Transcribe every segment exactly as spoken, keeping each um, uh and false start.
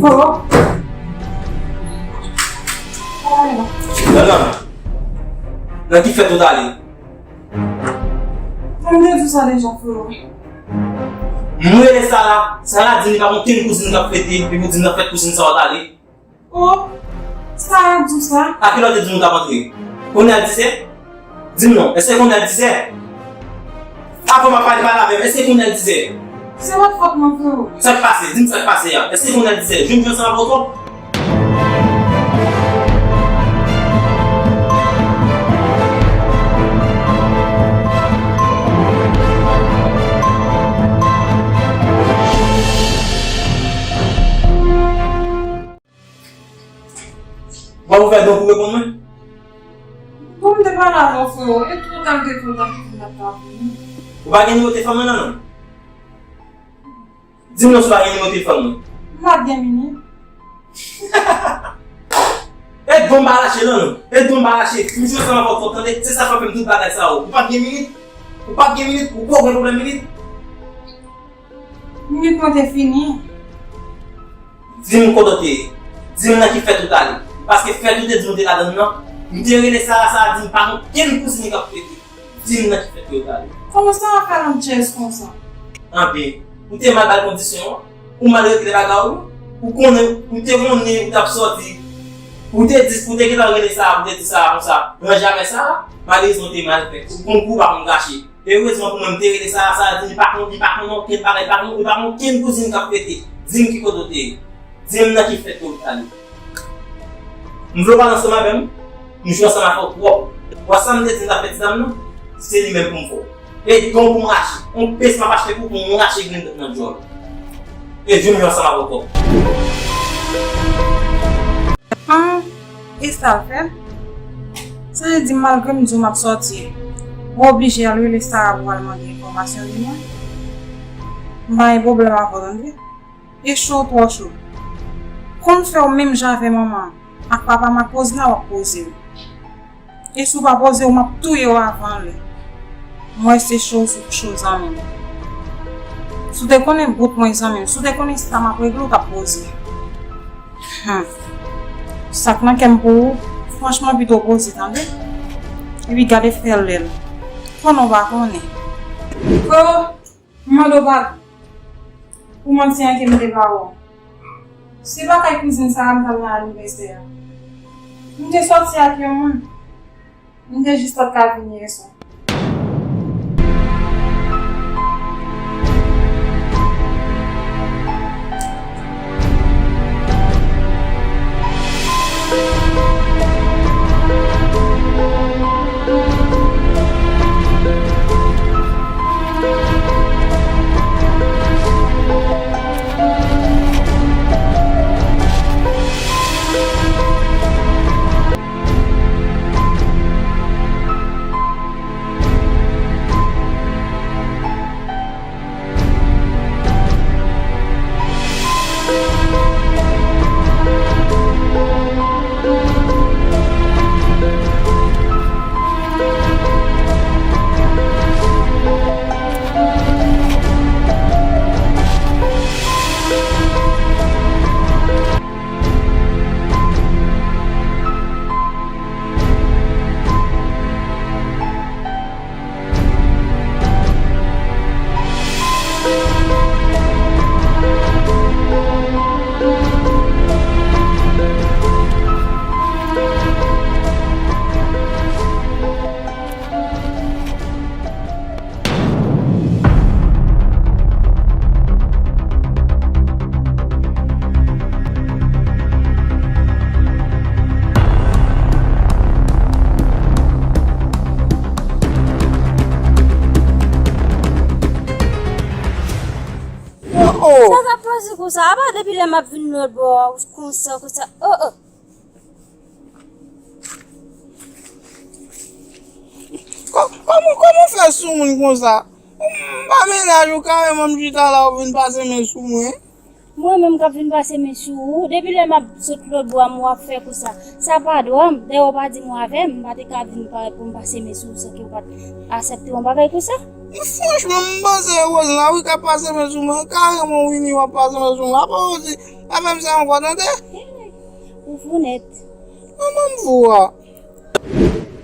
Frero. Nan, nan. Nan ki fèt ou t ale? Mwen te di w sa deja, Frero. M rele Sara, Sara di m li pa gen okenn kouzin k ap fete, epi w di m nan fèt kouzin sa w t ale. Oh, Sara di w sa? A kilè w te di m ou t ap antre? Kounye a dizè? Di m non, èske kounye a dizè? Avan m ap pale, pale avè m, èske kounye a dizè? Se pa t fòt mwen, Frero. Sa k pase? Di m sa k pase a. Èske kounye a dizè? Jwenn jan sa ap twòp. W ap ouvè don pou reponn mwen? Bon, m te pale avè w, Frero, e twò ta m te kontan ki vin ap ta vini. Ou pa gen nimewo telefòn mwen nan non? Di m non si w pa gen nimewo telefòn mwen. M pa t gen minit. E don m pa lache non non. E don m pa lache. M jwe ansanm avè w twòp tande. Se sa k fè m tout bagay sa yo. Ou pa t gen minit? Ou pa t gen minit? Ou poko gen pwoblèm minit? Minit mwen te fini. Di m kote w te ye. Di m nan ki fèt ou t ale. Paske fèt ou te di m ou te ladann nan. M te rele Sara, Sara di m pa gen okenn kouzin k ap fete. Di m nan ki fèt ke w t ale. Kòman sa w ap fè nan djèz konsa? Anben, ou te mal bay kondisyon an. Ou mal regle bagay ou. Ou konnen, ou te konnen ou t ap sòti. Ou te di, ou te gentan rele Sara, ou te di Sara konsa, ranje afè Sara. Malerezman, ou te mal fè. Ou konn kou pa konn kache. Erezman pou mwen, m te rele Sara, Sara di li pa konn, li pa konn okenn bagay, li pa konn, li pa konn okenn kouzin k ap fete. Di m ki kote w te ye. Di m nan ki fèt ke w t ale. M vle w pale ansanm avè m, m jwe ansanm avè w twòp. Wè sa m te di m t ap fè ti dam nan? Se li menm pou m fè w. E don pou m rache. On pes m ap achte pou, pou m rache grenn tèt nan djòl. E jwe m jwe ansanm avè w twòp. An, e sa l fè? Sa vle di malgre m di w m ap sòti, ou oblije al rele Sara pou al mande enfòmasyon de mwen? M pa gen pwoblèm avè w tande. E cho w twò cho. Konn fè w menm jan avè manman ak papa m ak Rosna w ap poze w. E si w pa poze w, m ap touye w avan lè. M wè se cho w sou cho zanmi m. Si w te konnen bout mwen zanmi m, si w te konnen sa m ap regle w t ap poze. Hmm. Sa k nan kè m pou ou, franchman pito w poze tande. Epi gade fè lè l. Konnen w pa konnen. Frero, m mande w padon. Pou manti an ke m te ba w. Se pa kay kouzin Sara m t al nan anivèsè a. M te sòti ak yon moun. M te jis pa t ka vini yè swa. Oh, oh. Sa k ap pase konsa? Apa depi lè m ap vin lòt bò a, konsa, konsa. Oh, oh. Kò-, kòman, kòman w fè soumoun konsa? M pa mennaj ou kareman, m chita la, ou vin pase men sou mwen. Mwen menm k ap vin pase men sou ou? Depi lè m ap sot lòt bò a, m w ap fè konsa. Sa pa dwa m. Dayè, w pa di mwen avè m, m pa te ka vin parèt pou m pase men sou ou san ke w pa t aksepte yon bagay konsa. Franchman, m panse e Rosna wi k ap pase men sou mwen. Kareman w vini, w ap pase men sou mwen. Apa w di, Pa fè m sa ankò, tande? Ou fou nèt. Manman m fou a.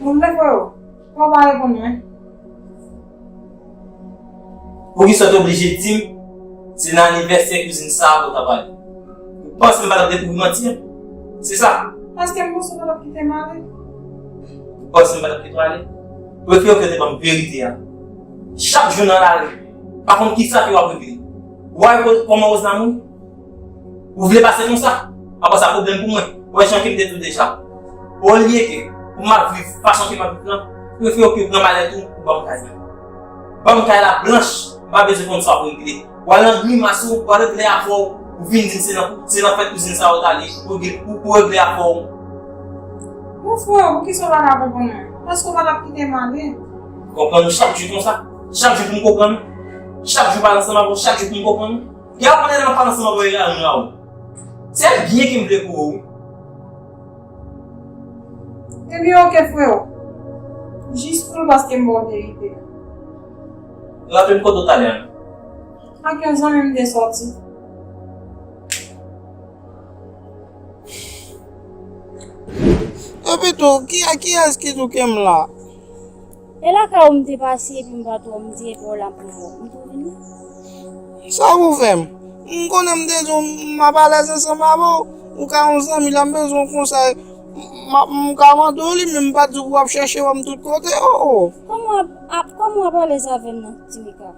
Bon, men freo, fò w pa reponn mwen. Poukisa w te oblije di m se nan anivèsè kouzin sa a w t ap ale? Ou panse m pa t ap dekouvri manti an? Se sa? Paske m panse w pa t ap kite m ale. Ou panse m pa t ap kite w ale? Prefere w te ban m verite a. Chak jou nan lari, pa konn kisa ke w ap regle. Ou pa wè kòman Rosna mouri? Ou vle pase konsa? Apa sa pwoblèm pou mwen. Ou wè jan ke m te di w deja. Olye ke pou m ap viv fason ke m ap viv lan, prefere w ke pran malèt ou, ou ban m kay la. Ban m kay la blanch, m pa bezwen konn sa w ap regle. Ou al nan grimas ou, ou al regle afè w, ou vin di m se nan, se nan fèt kouzin sa w t ale, ou regle, ou, ou regle afè w. Mon frè, poukisa w pa ka konprann mwen? Paske w pa t ap kite m ale. Konprann ou chak jou konsa? Chak jou pou m konprann ou? Chak jou pale ansanm avè w, chak jou pou m konprann ou? Gen anpil lè m ap pale ansanm avè w e raran ou. Se byen ke m vle pou ou. Ebyen, oke, freo. Jis pou l paske m ba w verite a. Raple m kote w t ale a. Ak yon zanmi m te sòti. Epi tou, ki, kiyès ki tou ke m la? E lakay ou m te pase epi m pa twò, m di epi w la m tou vini. Sa pou fè m? M konnen m te di w m ap alèz ansanm avè w. Ou ka yon zanmi la, m bezwen yon konsèy. M, m ka mande w li, men m pa t di w pou w ap chèche wè m tout kote. Oh, oh. Kòman w ap, ap, kòman w ap alèz avè m nan, Timika?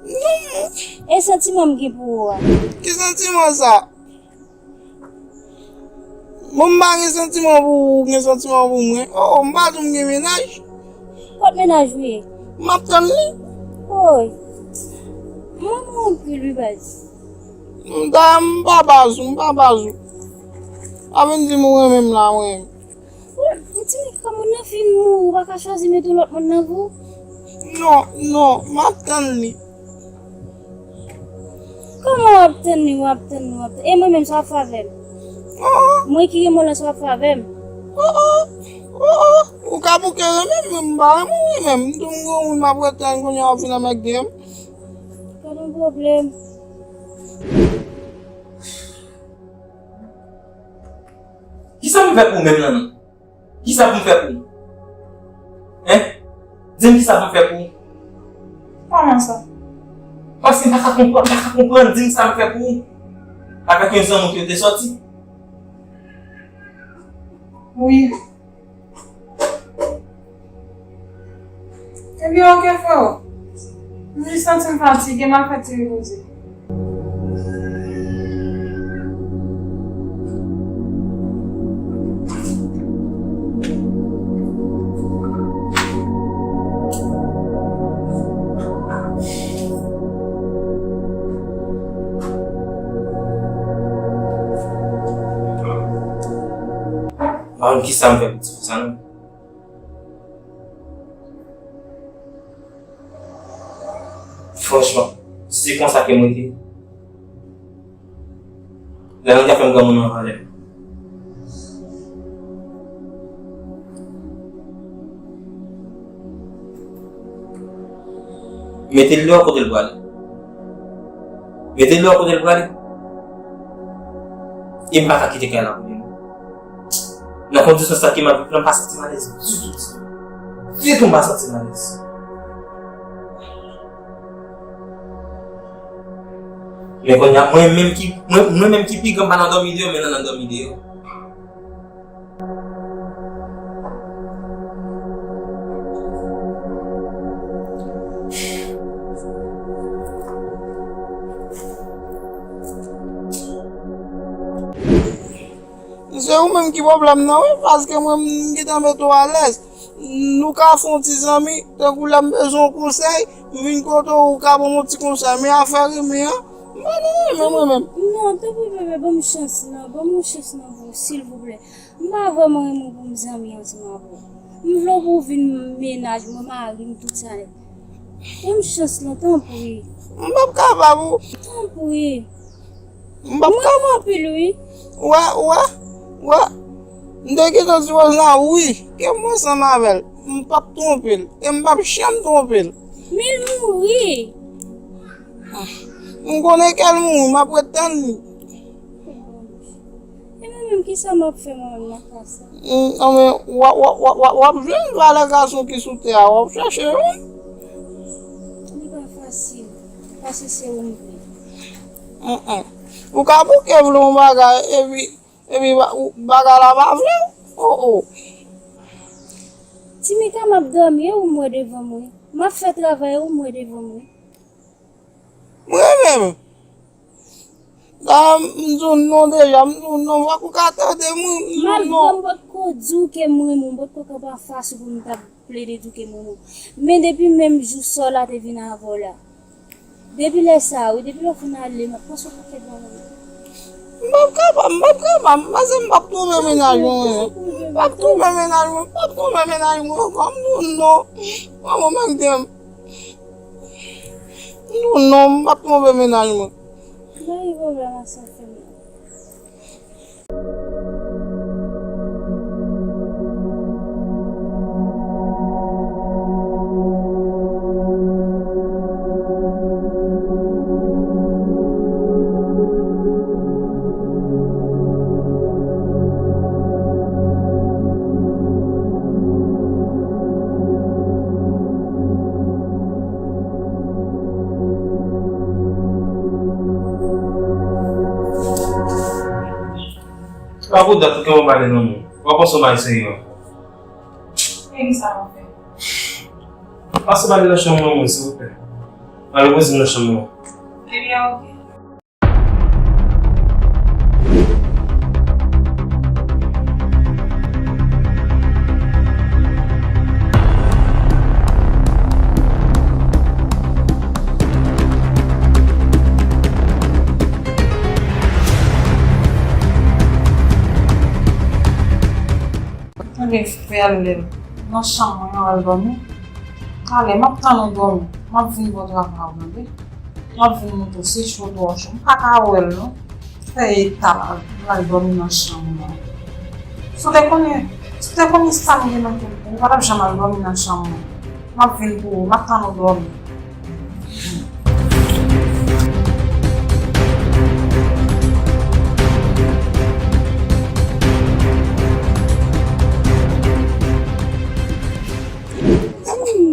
Non. E santiman m gen pou ou a? Ki santiman sa? Bon, m pa gen santiman pou ou, ou gen santiman pou mwen. Oh, oh, m pa di w m gen mennaj. Kot mennaj ou ye? M ap tann li. Oy. Mwen, mwen anpil wi, baz. M ta, m pa baz ou, m pa baz ou. Pa vin di m ou renmen m la, mwen. Ou, ou di m kòm moun nan fin mouri, ou pa ka chwazi mete yon lòt moun nan vi w? Non, non, m ap tann li. Kòman w ap tann li, w ap tann li, w ap tann li? E mwen menm, sa w ap fè avè m? Oh, oh. Mwen ki gen mwen lan, sa w ap fè avè m? Oh, oh. Oh, oh. Ou ka bouke renmen m, men m pa renmen w renmen m. M tou m granmoun, m ap ret tann kounye a w ap vin anmègde m. Pa gen pwoblèm. Kisa m fè pou ou menm lan non? Kisa pou m fè pou ou? Hein? Di m kisa pou m fè pou ou? Kòman sa? Paske m pa ka konprann, m pa ka konprann, di m sa m fè pou ou. Avèk yon zanmi ke w te sòti. Wi. Ebyen, oke, freo. M jis santi m fatige, m al fè ti repoze. Pa konn kisa m fè pou ti fi sa non. Franchman, si se konsa ke m rete, Lè nou ta fè m granmoun nan valè. Mete l deyò kote l prale. Mete l deyò kote l prale. E m pa ka kite kay la pou li non. Nan kondisyon sa ke m ap viv la, m pa santi m alèz ditou, ditou. Ditou m pa santi m alèz. Men kounye a, mwen menm ki, mwen, mwen menm ki pi gran, m pa nan dòmi deyò, men nan, nan dòmi deyò. Se ou menm ki pwoblèm nan, wi, paske mwen, m gentan mete w alèz. Nou ka fè yon ti zanmi, tankou lè m bezwen yon konsèy, m vin kote w, ou ka ban m yon ti konsèy. Men afè renmen an, m pa nan renmen mwen menm. Non, tanpri, bebe, ban m chans lan, ban m yon chans lan pou ou, silvouplè. M pa vrèman renmen w pou m zanmi ansanm avè w. M vle w pou w vin mennaj mwen, mari m, tout sa nèt. Ban m chans lan, tanpri. M p ap kapab, ou. Tanpri. M p ap kapab. Mwen anpil, wi. Wè, wè, wè. M te gentan di Rose la, wi, ke m ansanm avè l. M p ap twonpe l. E m p ap janm twonpe l. Men l mouri. M konnen ke l mouri, m ap ret tann li. Menm kisa m ap fè mwen menm nan ka sa? Mm, anben, w ap, w ap, w ap, w ap, w ap jwenn valè gason ki sou tè a, w ap chèche youn. Li pa fasil, paske se ou m vle. Mm, mm. Ou ka bouke vle yon bagay, epi, epi ba-, ou, bagay la pa vle w. Oh, oh. Timika, m ap dòmi, e ou m wè devan mwen. M ap fè travay, e ou m wè devan mwen. Mwen menm. Dayè, m di w non deja, m di w non, fòk ou ka tande mwen, m di w non. Malgre m potko di w ke m renmen w, m potko kanpe anfas ou pou m ta plede di w ke m renmen w. Men depi menm jou sò la te vin avè w la, depi lè sa a, wi, depi lè w fin ale, m ap panse w pakèt bagay. M p ap kapab, m p ap kapab, paske m p ap twonpe mennaj mwen. M p ap twonpe mennaj mwen, m p ap twonpe mennaj mwen ankò, m di w non. Mwen, mwen menm, m di w non, m p ap twonpe mennaj mwen. Gade pwoblèm a sa fè m la. Pa pou dat ou kenbe pale nan men. W ap panse w bay serye. E kisa w ap fè? Pase pale nan chanm mwen, mwen, silvouplè. Pale poze nan chanm mwen. Ebyen, oke. Tande, frè Lèl, nan chanm mwen an, al dòmi. Talè, m ap tann ou dòmi. M ap vin bò travay ou, tande. M ap vin montre w, se cho twò cho. M pa ka wè l, non. Fè eta l al, l al dòmi nan chanm nan. Si w te konnen, si w te konnen sa m gen nan kè m, ou pa t ap janm al dòmi nan chanm nan. M ap vin pou ou, m ap tann ou dòmi.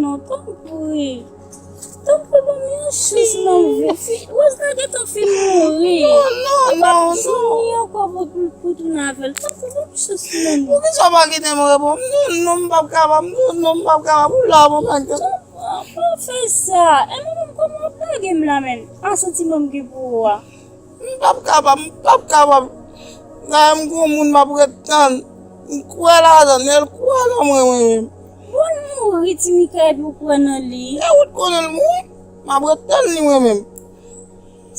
Non, tanpri. Tanpri, ban m yon chans, non. Fi, Rose la gentan fin mouri. Non, non, non, non. Ou p ap jwenn li ankò pou, pou, pou tounen avè l. Tanpri, ban m chans, non. Poukisa w pa kite m reponn? Non, non, m p ap kapab. Non, non, m p ap kapab. Ou la, mwen pa gen. Pa fè sa. E mwen menm, kòman w ap lage m la menm? A santiman m gen pou ou a. M p ap kapab, m p ap kapab. Dayè, m gon moun m ap ret tann. M kwè ladan l, e l kwè nan mwen, mwen menm. Bon, l mouri, Timika, epi w kwè nan li? E ou t konnen l mouri? M ap ret tann li, mwen menm.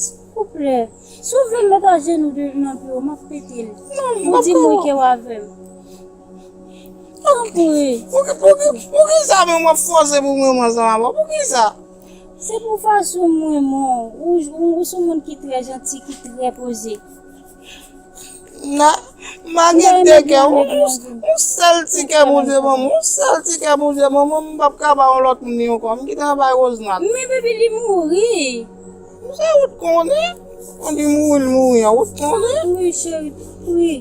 Silvouplè, si w vle m met ajenou de, nan pye w, m ap pete l. Non, m p ap kapab. Ou di mwen ke w avè m. Tanpri. Pouki, pouki, poukisa menm w ap fòse pou mwen ansanm avè w? Poukisa? Se pou fason mwen, mwen. Ou, ou, ou se yon moun ki trè janti, ki trè poze. Na, m pa gen de kè. Yon, yon sèl ti kè Bondye ban mwen. Yon sèl ti kè Bondye ban mwen. M p ap ka ba yon lòt moun li ankò. M kite l bay Rosenat. Men baby, li mouri. Se ou t konnen. Ou di mouri, l mouri an, ou t konnen? Wi, cheri, wi.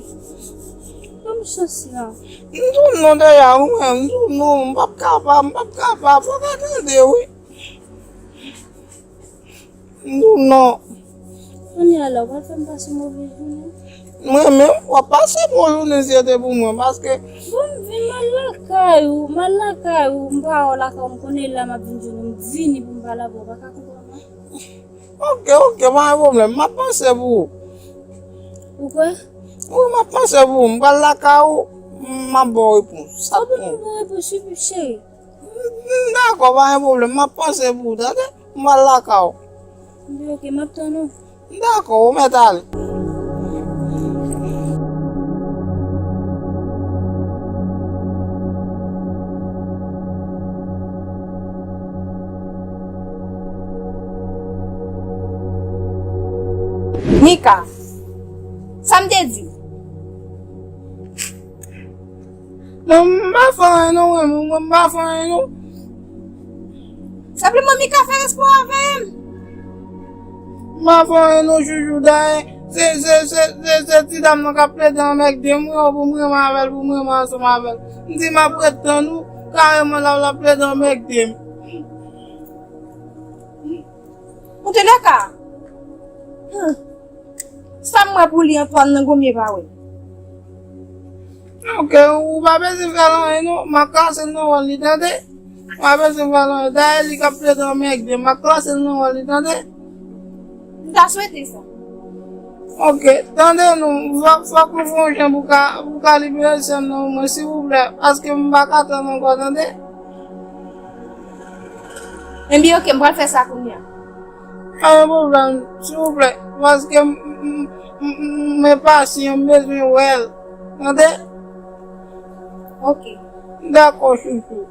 Ban m chans la. M di w non deja, wi, mwen, m di w non, m p ap kapab, m p ap kapab, fòk w tande, wi. M di w non. Kounye a la, w pral fè m pase move jounen. Mwen menm, w ap pase bon jounen si se te pou mwen, paske. Bon, m vin, m al lakay ou, m al lakay ou, m pa wè w lakay ou, m konnen la m ap vin jwenn ou, m vini pou m pale avè w, w pa ka konprann mwen. Oke, oke, pa gen pwoblèm. M ap panse pou ou. Ou kwè? Wi, m ap panse pou ou. M pral lakay ou, m ap ba w repons. Sa pou mwen. Ou pou mwen ba w repons, wi, cheri. M dakò, pa gen pwoblèm. M ap panse pou ou, tande? M pral lakay ou. Oke, m ap tann ou. Dakò, ou mèt ale. Mika, sa m te di w? Non, m pa fè anyen non, mwen, mwen, m pa fè anyen non. Senpleman, Mika fè respè w avè m. M pa fè anyen non, Joujou, dayè, Se, se, se, se, se ti dam nan k ap plede anmègde m, wi, pou m renmen avè l, pou m renmen ansanm avè l. M di m ap ret tann ou, kareman l ap, l ap plede anmègde m. Antoulèka, hmm, sa m wè pou li, Antoine nan gonmye pa wè. Ok, ou pa bezwen fè l anyen non, m a klase l nan wòl li, tande? Ou pa bezwen fè l anyen. Dayè, li k ap plede anmègde m, m a klase l nan wòl li, tande? M ta swete sa. Ok, tande non, fòk, fòk ou fè yon jan pou ka, pou ka libere sè m nan, mwen, silvouplè, paske m pa ka tann ankò, tande? Ebyen, ok, m pral fè sa kounye a. Pa gen pwoblèm, silvouplè, paske m, m, m, m, m enpasyan, m bezwen wè l. Tande? Ok. Dakò, chouchou.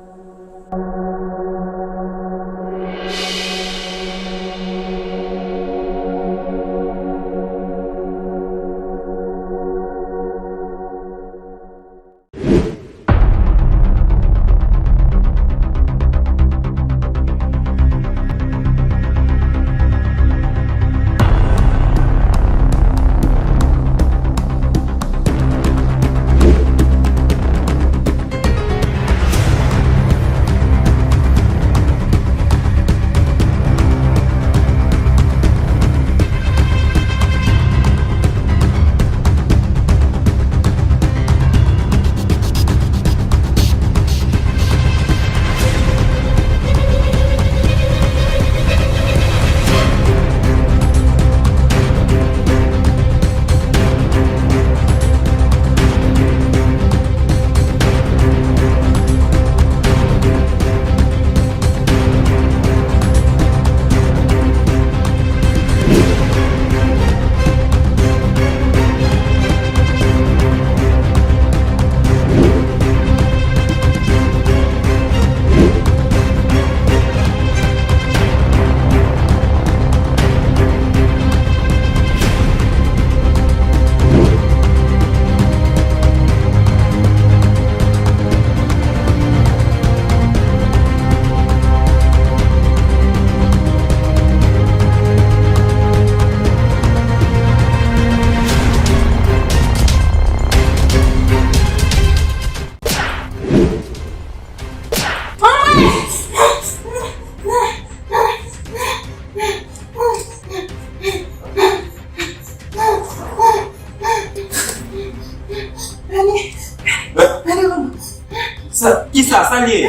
Sa, kisa, sa l ye?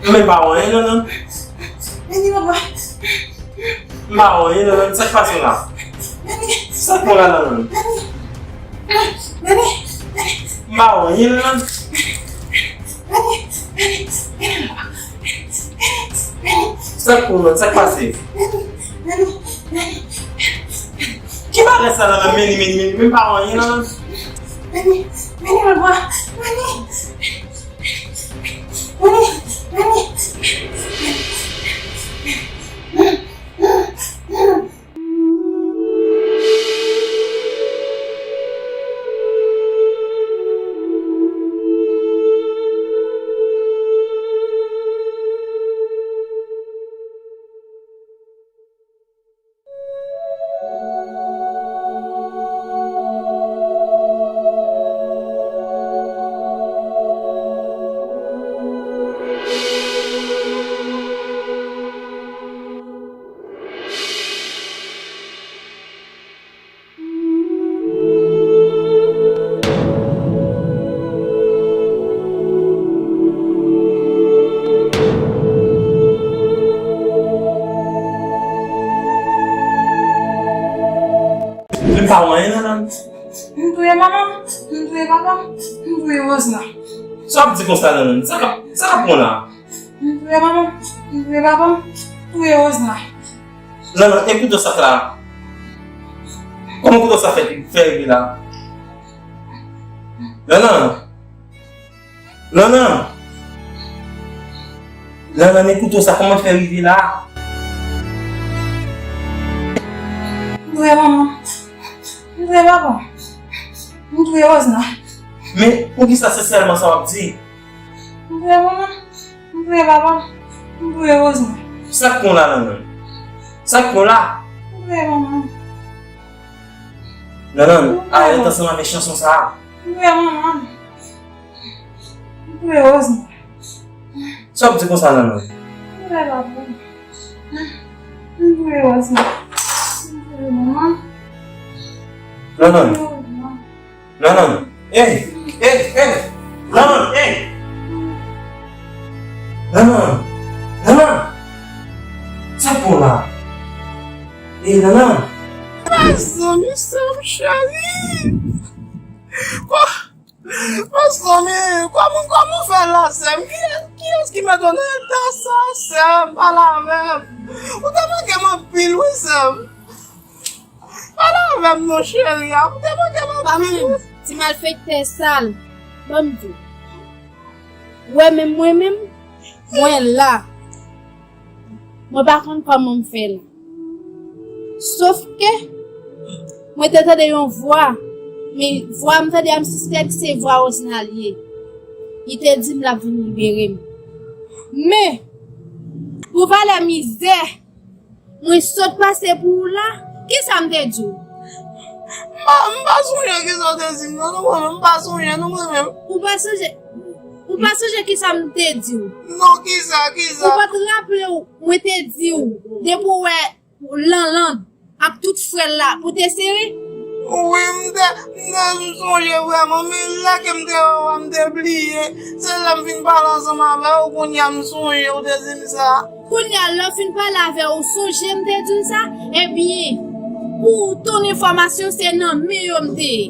Mwen pa wè anyen, non, non. M pa wè anyen, non, non. Sa k pase la? Sa k pran la, non, non? M pa wè anyen, non, non. Sa k pran, non? Sa k pase? Ki bagay sa la, non? Meni, meni, meni, meni, m pa wè anyen, non, non. M pa wè anyen nan. M touye manman m, m touye papa m, m touye Rosna. Sa w ap di konsa, Lanlann? Sa k ap, sa k ap pran la? M touye manman m, m touye papa m, m touye Rosna. Lanlann, e kouto sa k la? Kòman kouto sa fè, fè rive la? Lanlann! Lanlann! Lanlann, e kouto sa kòman fè rive la? M touye manman m. M touye papa m. M touye Rosna. Men, poukisa se sèlman sa w ap di? M touye manman m. M touye papa m. M touye Rosna. Sa k pran w la, Lanlann? Sa k pran w la? Vre, manman. Nanann, arèt ansanm avèk chanson sa a. Vre, manman. Vre, Rosemary. Sa w ap di konsa, Nanann? Vre, papa. Vre, Rosemary. Vre, manman. Nanann. Vre, manman. Nanann. Ey, ey, ey. Nanann, ey. Nanann. Nanann. Sa k pran w la? Ey, Nanann. Mezanmi, sè m cheri. Kwa-, mezanmi, kòman, kòman w fè la, sè m? Kiyès, kiyès ki mete w nan eta sa, sè m? Pale avè m. Ou te manke m anpil, wi, sè m. Pale avè m non, cheri a. Ou te manke m anpil. Pa menm, ti malfektè sal. Ban m di w. Ou wè menm mwen menm, mwen la. Mwen pa konn kòman m fè la. Sof ke, mwen te tande yon vwa. Men vwa m tande a, m sispèk se vwa Rosenal ye. Li te di m l ap vin libere m. Men, pou valè mizè, mwen sot pase pou ou la, kisa m te di w? M pa, m pa sonje kisa w te di m nan, non, mwen menm, m pa sonje, non, mwen menm. Ou pa sonje, ou pa sonje kisa m te di w? Non, kisa, kisa? Ou pa t raple w, mwen te di w, depi w wè Lanland ak tout frè l la, pou te sere? Wi, m te, m te, m sonje vrèman, men lè ke m te wè w, m te bliye. Se lè m fin pale ansanm avè w, kounye a m sonje w te di m sa. Kounye a, lè w fin pale avè w, ou sonje m te di w sa? Ebyen, pou ton enfòmasyon, se nan men yo m te ye.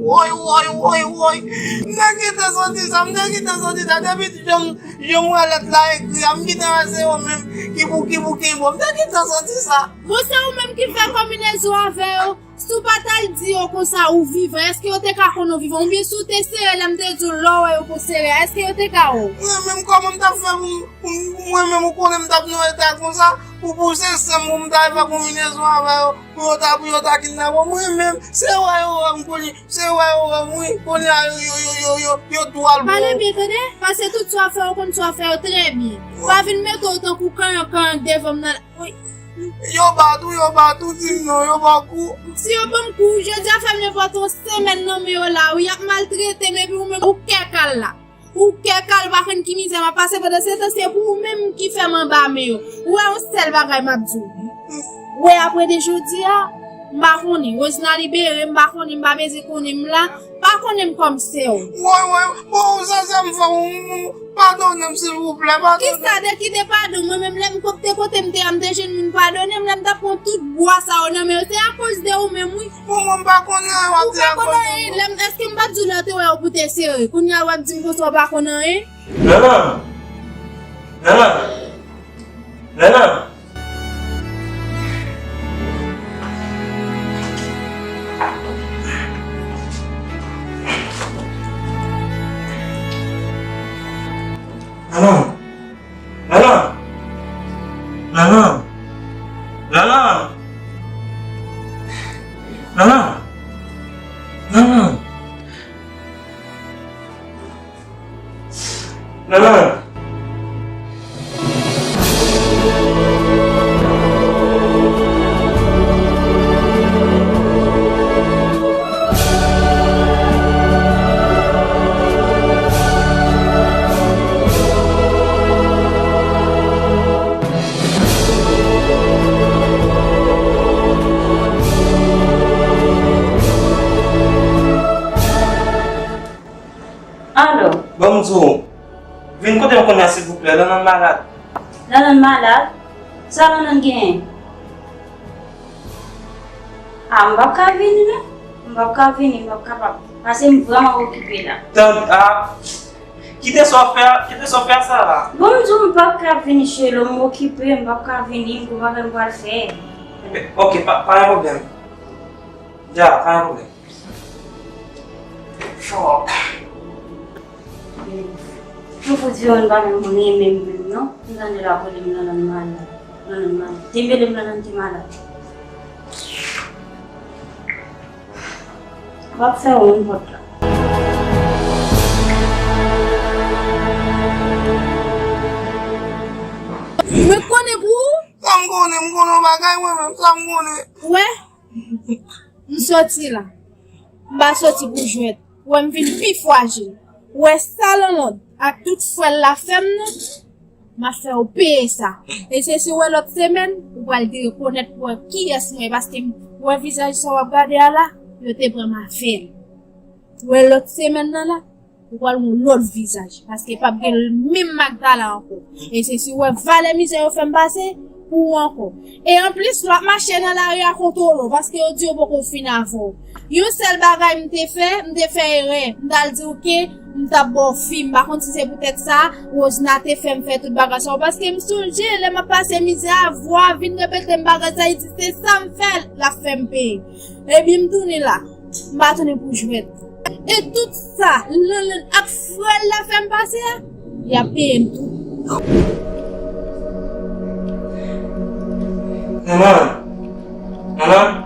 Woy, woy, woy, woy. M te gentan santi sa, m te gentan santi sa. Depi jan m, jan m wè lèt la ekri a, m gentan wè se yo menm ki pou, ki pou kenbe w. M te gentan santi sa. Bon, se ou menm ki fè konbinezon avè yo. Si w pa t al di yo konsa ou vivan, èske yo te ka konn ou vivan? Oubyen si w te sere lè m te di w lè w wè yo pou sere a, èske yo te ka wè w? Mwen menm, kòman m t ap fè pou m, pou m, mwen menm, ou konnen m t ap nan eta konsa, pou, pou se sè m pou m ta al fè konbinezon avè yo, pou yo ta, pou yo ta kidnape w? Mwen menm, se wè yo wè m konnen, se wè yo wè m, wi, konnen a yo, yo, yo, yo, yo, yo tou al bon. Pale byen, tande, paske tout sa w ap fè, ou konn sa w ap fè yo trè byen. Pa vin mete w tankou kanyon, kanyon devan m nan. Wi. Yo bat ou, yo bat ou, di m non, yo ba w kou. Si yo ban m kou, jodi a fè m nenpòt yon semèn nan men yo la, wi, y ap maltrete m, epi ou menm, ou kè kal la. Ou kè kal, ou pa konn ki mizè m ap pase, pandan se tan, se pou ou menm ki fè m anba men yo. Ou wè yon sèl bagay m ap di w. Ou wè apre de jodi a, m pa konnen. Rosna libere, m pa konnen, m pa bezwen konnen m la. Pa konnen m kòm sè w. Woy, woy, bon, sa, sa m fè w, padone m, silvouplè, padone m. Kisa de ki de padon? Mwen menm, lè m kote, kote m te a, m te jwenn moun padone m, lè m t ap pran tout bwa sa yo nan men yo, se akoz de ou menm, wi. Bon, mwen, m pa konnen, w ap di akoz de mwen. Ou pa konnen anyen, lè m, èske m pa t di w lè w te wè yo pou te sere? Kounye a, w ap di m konsa w pa konnen anyen? Nanann! Nanann! Nanann! Nanann! Nanann! Nanann! Nanann! Nanann! Nanann! Nanann! Alò? Ban m di w, vin kote m kounye a, silvouplè, Lanland malad. Lanland malad? Sa Lanland genyen? A, m p ap ka vini, non. M p ap ka vini, m p ap kapab. Paske m vrèman okipe la. Tan, a, kite sa w ap fè a, kite sa w ap fè a, Sara. Bon, m di w, m p ap ka vini, Chelo, m okipe, m p ap ka vini, m gon bagay m pral fè. Ok, pa, pa gen pwoblèm. Ya, pa gen pwoblèm. Fò. Yo pou di yo, m pa menm renmen m menm non. M tande l ap rele m Lanland malad. Lanland malad. Te mele m Lanland te malad. W ap fè yon pòt la. Mwen konnen pou ou. Sa m konnen, m konnen yon bagay mwen menm, sa m konnen. Ou wè, m soti la. M pa soti pou jwèt. Ou wè, m vin pi frajil. Ou wè, sa Lanlòd ak tout frè l la fè m nan, m ap fè yo peye sa. E se si w wè lòt semèn, ou pral rekonèt pou wè kiyès mwen ye, paske m wè vizaj sa w ap gade a la, yo te pran m avè l. Ou wè lòt semèn nan la, ou pral wè yon lòt vizaj, paske p ap gen menm Magdala ankò. E se si w wè valè mizè yo fè m pase pou ou ankò. E anplis, w ap mache nan lari a kontwole w, paske yo di yo poko fin avè w. Yon sèl bagay m te fè, m te fè erè. M t al di, "Oke, m t ap ba w fi." M pa konn si se poutèt sa, Rosna te fè m fè tout bagay sa yo, paske m sonje lè m ap pase mizè a, vwa vin repete m bagay sa, li di se sa m fè l, l ap fè m peye. Ebyen, m tounen la. M pa tounen pou jwèt. E tout sa, Lanlòd ak frè l la fè m pase a, y ap peye m tou. Manman! Manman!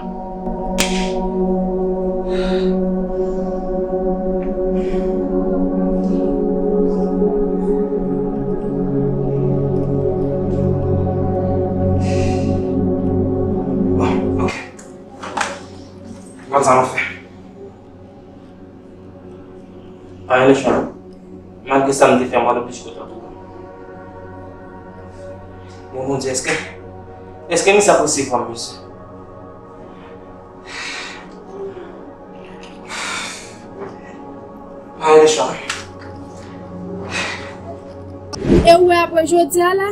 Bon, ok. Gad sa nou fè. Anyen, Richard. Malgre sa m te fè, m pral oblije kote w toujou. Bon, Bondye, èske, èske misye ap resevwa m, mesye? Anyen, Richard. E ou wè apre jodi a la,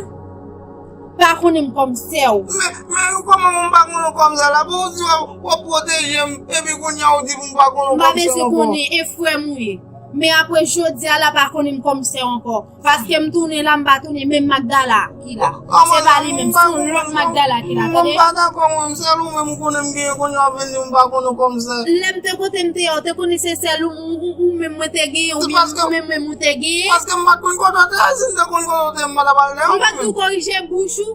pa konnen m kòm sè w. Men, men kòman m pa konnen w kòm sè la? Bon, w di w ap pwoteje m, epi kounye a w di pou m pa konnen w kòm sè ankò. M pa bezwen konnen, e frè m ou ye. Men apre jodi a la, pa konnen m kòm sè w ankò. Paske m tounen la, m pa tounen menm Magdala ki la. Se pa li menm, se yon lòt Magdala ki la, tande? M pa dakò, mwen, m sèl ou menm m konnen m genyen, kounye a w ap vin di m m pa konnen w kòm sè. Lè m te kote m te ye a, w te konnen se sèl ou, ou, ou, ou menm mwen te genyen, oubyen ou menm menm ou te genyen? Paske m pa t konn kote w te ye, si m te konn kote w te ye, m pa t ap al dèyè w. M pa t dwe korije bouch ou.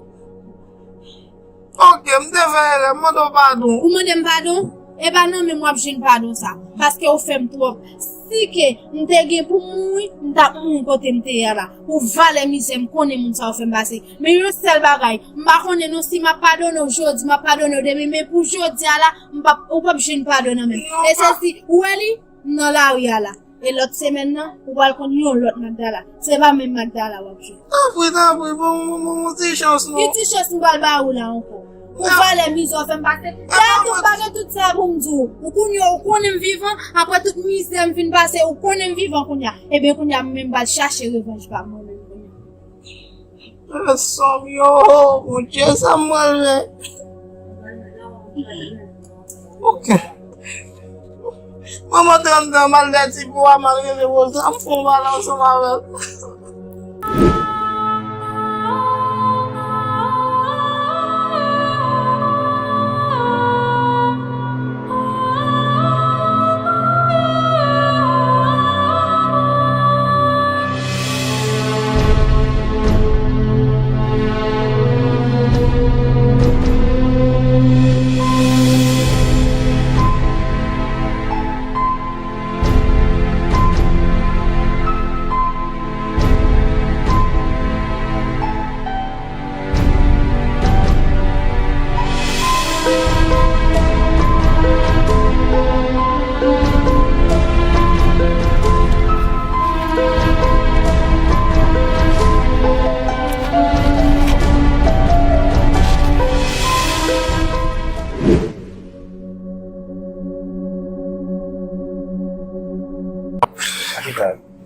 Ok, m te fè erè, m mande w padon. Ou mande m padon? E pa nan men m w ap jwenn padon sa, paske w fè m twòp. Si ke m te gen pou m mouri, m t ap mouri kote m te ye a la. Pou valè mizè m konnen moun sa yo fè m pase. Men yon sèl bagay, m pa konnen non si m ap padone w jodi, m ap padone w demen, men pou jodi a la, m p ap, ou p ap jwenn padon nan men m. E se si, ou wè li, m nan lari a la. E lòt semèn nan, ou pral konn yon lòt Magdala. Se pa menm Magdala w ap jwenn. Tanpri, tanpri, bon, bon, bon, bon, ti chans non. Ki ti chans m pral ba ou la ankò? Pou valè mizè w fè m pase. Dayè tou, m pa gen tout sa pou m di w. Ou kounye a, ou konnen m vivan, apre tout mizè m fin pase, ou konnen m vivan kounye a. Ebyen, kounye a, m menm pral chache revanj pa m mwen menm kounye a. Sòm yo, Bondye, sa m pral fè? Ok. Mwen montre anndan, m al dèyè ti po a, m al rele Rosa, m fè yon pale ansanm avè l.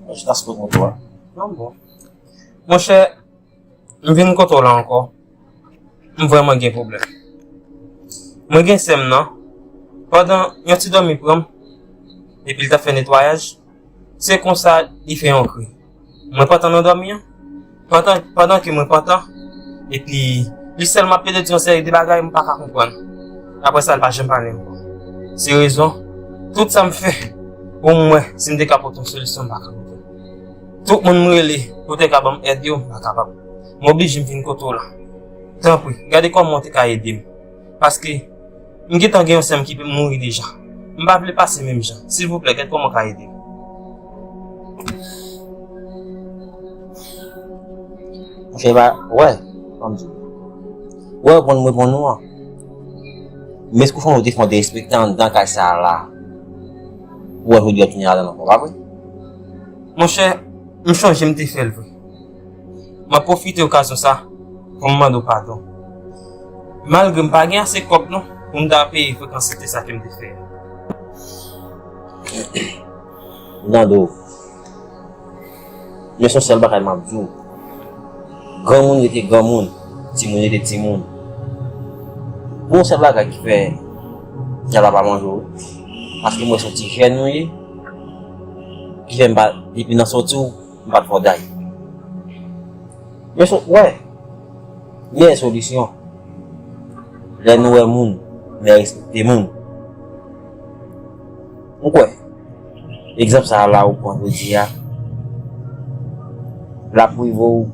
Mwen chita sou kontwa. Non, bon. Monchè, m vin kote w la ankò. M vrèman gen pwoblèm. Mwen gen sè m nan. Pandan yon ti dòmi pran m, epi l t ap fè netwayaj, se konsa li fè yon kri. Mwen pantan nan dòmi an. Pandan, pandan ke mwen pantan, epi li sèlman ap pede di yon seri de bagay m pa ka konprann. Apre sa, li pa janm pale ankò. Se rezon, tout sa m fè pou m wè si m te ka pote yon solisyon, m pa ka pote. Tout moun m rele pou te ka ban m èd yo, m pa kapab. M oblije m vin kote w la. Tanpri, gade kòman w te ka ede m. Paske m gentan gen yon sè m ki mouri deja. M pa vle pase menm jan. Silvouplè, gad kòman w ka ede m. Monchè, ba, wè, ban m di w. Ou wè, reponn, reponn ou an. Men se kouchon ou te fè, ou te respekte anndan kay sa a la. Ou wè jodi a tounen ladan l ankò, pa vre? Monchè, m chonje m te fè l vre. M ap pwofite okazyon sa pou m mande w padon. Malgre m pa gen ase kòb non pou m ta peye frekansite sa ke m te fè a. Nando, men se yon sèl bagay m ap di w. Granmoun rete granmoun, timoun rete timoun. Gon sèl bagay ki fè dyab la pa manje w, paske m wè se yon ti jèn ou ye, ki fè m pa, depi nan sòti w, m pa t fè w day. Men se, w wè, gen solisyon. Lè nou wè moun, lè respekte moun. Ou kwè, egzanp sa a la ou pran jodi a, l ap rive w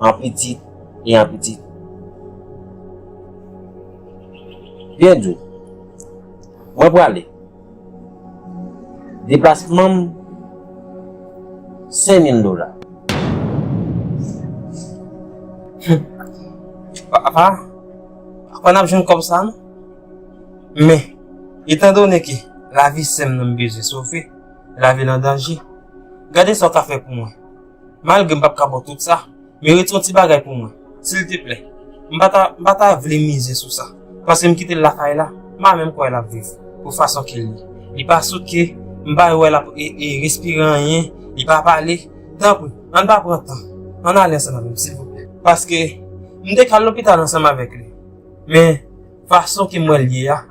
an pitit e an pitit. Byen di w, mwen prale. Deplasman m, senk mil dola. Papa, pa n ap jwenn kòb sa non. Men, etandone ke lavi sè m nan m bezwen sove, lavi l an danje, gade sa w ka fè pou mwen. Malgre m p ap ka ba w tout sa, men retire yon ti bagay pou mwen, silteplè. M pa ta, m pa ta vle mize sou sa. Paske m kite l lakay la, m pa menm kwè l ap viv, pou fason ke l ye. Li pa souke, m pa wè l ap e, e, respire anyen, li pa pale. Tanpri, ann pa pran tan. Ann ale ansanm avè m, silvouplè. Paske m te ka al lopital ansanm avèk li. Men, fason ke m wè l ye a,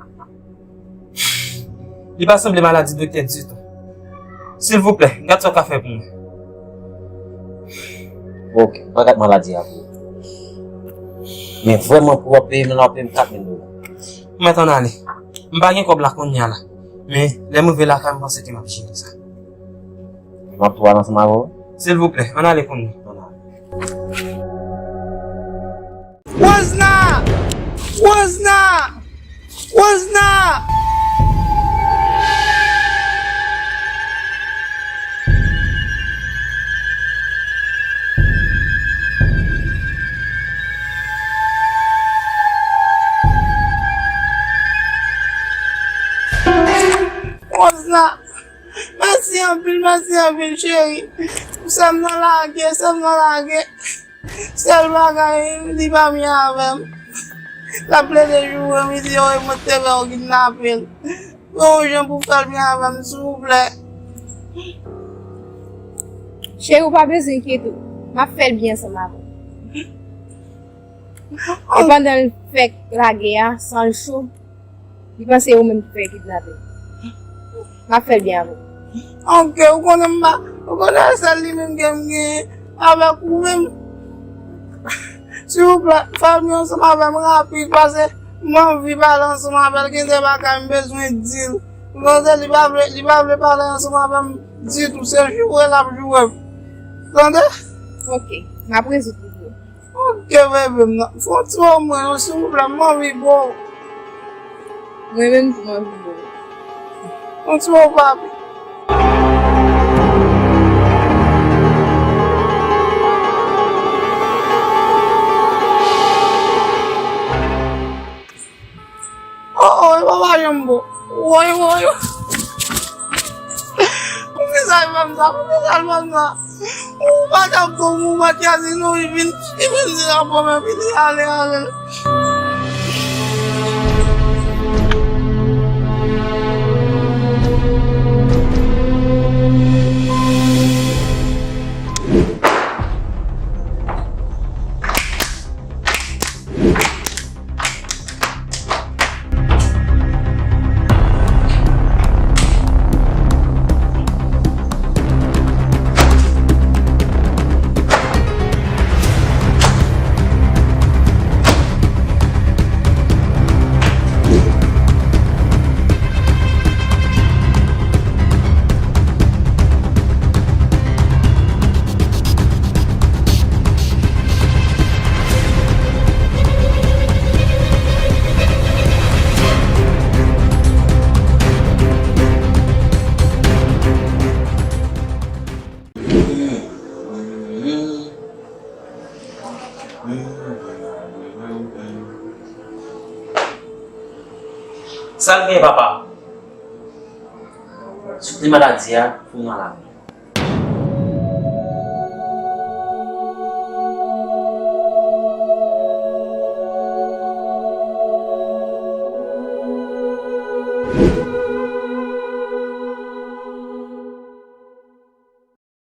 li pa sanble maladi doktè ditou. Silvouplè, gad sa w ka fè pou mwen. Ok, mwen gad maladi a pou ou. Men vrèman pou w ap peye m la, w ap peye m kat mil dola. Ou mèt ann ale. M pa gen kòb la kounye a la. Men, lè m rive lakay, m panse ke m ap jere sa. M ap tou al ansanm avè w. Silvouplè, ann ale kounye a. Ann ale. Wozna! Wozna! Wozna! Wozna! Mèsi anpil, mèsi anpil, cheri. Sè m nan lage, sè m nan lage. Sèl bagay, li pa byen avè m. L ap plede joure m, li di, yo, mwen te vle yo kidnape l. Yon jan pou fè l byen avè m, silvouplè. Cheri, ou pa bezwen enkyete w. M ap fè l byen ansanm avè w. E pandan l fèk lage a, san l cho, li panse se ou menm ki fè kidnape. M ap fè l byen avè w. Ok, ou konnen m pa, ou konnen sèl li menm ke m genyen avèk ou menm. Silvouplè, fè l byen ansanm avè m rapid, paske m anvi pale ansanm avè l, gen de bagay m bezwen di l. Ou tande, li pa vle, li pa vle pale ansanm avè m ditou, se joure l ap joure m. Tande? Ok, m ap rezoud li pou ou. Ok, bebe m nan. Fè yon ti mo mwen non, silvouplè, m anvi gwo. Mwen menm tou, m anvi gwo. Yon ti mo, papi. Oh, oh, e papa Janbo. Woy, woy. Poukisa l fè m sa? Poukisa l fè m sa? Ou pa t ap bon pou Matyas, non, li vin, li vin di la pwomè, li ale, ale. Sa l gen, papa? Soutni maladi a pou nou al avè l.